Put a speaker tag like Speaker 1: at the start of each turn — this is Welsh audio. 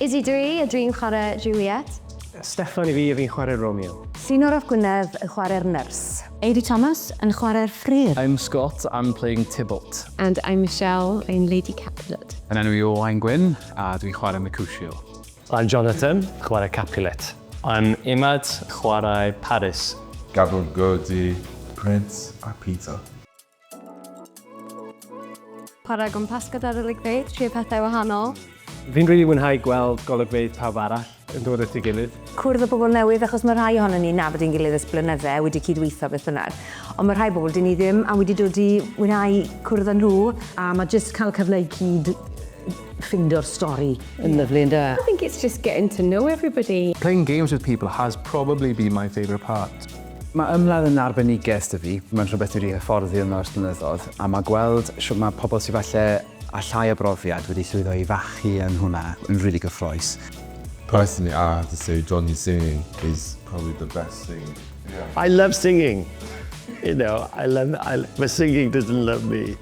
Speaker 1: Izzy dwi, a dwi'n chwarae Juliet.
Speaker 2: Steffan i fi, a fi'n chwarae Romeo.
Speaker 3: Llino Raf Gwynedd yn chwarae'r nyrs.
Speaker 4: Eiri Thomas yn chwarae'r ffridd.
Speaker 5: I'm Scott, I'm playing Tybalt.
Speaker 6: And I'm Michelle, playing Lady Capulet.
Speaker 7: Yn enw i Owain Gwyn, a dwi'n chwarae Mercutio.
Speaker 8: I'm Jonathan, chwarae Capulet.
Speaker 9: I'm Imad, chwarae Paris.
Speaker 10: Gavin Gurdy, Prince a Peter.
Speaker 1: Chwarae gwmpas gyda'r olygfeydd, trio pethau wahanol.
Speaker 2: Fi'n rili mwynhau gweld golygfeydd pawb arall yn dod at ei gilydd.
Speaker 3: Cwrdd â bobl newydd, achos mae rhai ohonon ni'n nabod ein gilydd ers blynydde, wedi cydweithio beth bynnag. Ond mae rhai bobl dyn ni ddim, a wedi dod i mwynhau cwrdd â nhw.
Speaker 11: A mae jyst cael cyfle i gyd ffeindio'r stori yn lyfli, ynde?
Speaker 6: I think it's just getting to know everybody.
Speaker 7: Playing games with people has probably been my favourite part. Mae ymladd yn arbenigedd 'da fi, mae'n rhywbeth dwi wedi hyfforddi yno ers blynyddoedd, a mae gweld shwt mae pobl sydd falle â llai o brofiad wedi llwyddo i fachu yn hwnna yn rili gyffrous.
Speaker 10: Personally, I have to say Johnny singing is probably the best thing. Yeah.
Speaker 8: I love singing. You know, I love, I, but singing doesn't love me.